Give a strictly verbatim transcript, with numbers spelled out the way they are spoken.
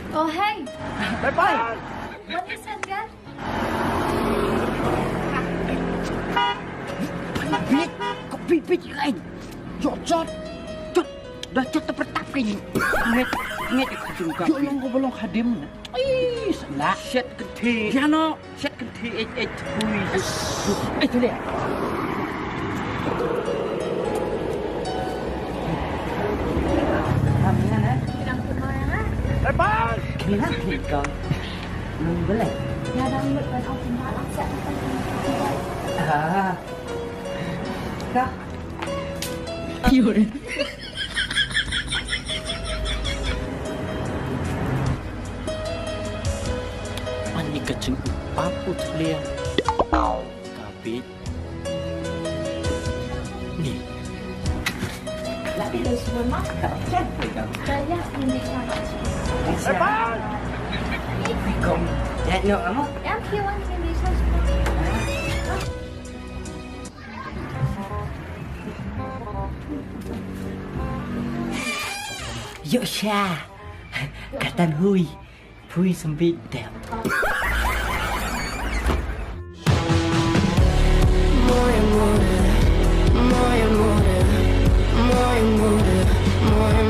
Oh, hey. Bye bye. What is that, girl? Bit, bit, bit, bit, ay. Jot, jot. Jot. Dah jot ta pertap ka ni. Nget, nget ka jung ka. Jot long ko bolong hadim na. Ai, salah. Shet kenti. Piano. Shet kenti, eh, eh, hui. Eh, tu dia. Kami na, eh. Lepas. Kami na, kami kau. Belum boleh. Ya, dah, belum, dah, dah, dah, dah, dah. Ah. Kau. Ani ka jingpap u tliang. Ka bit. Ni. Lagi lu semua makan. Kan? Saya ini kan. Assalamualaikum. Ya, no, kamu? Yang kiwan ini saya semua. Yok sha. Katan hui. Phui sempit dep.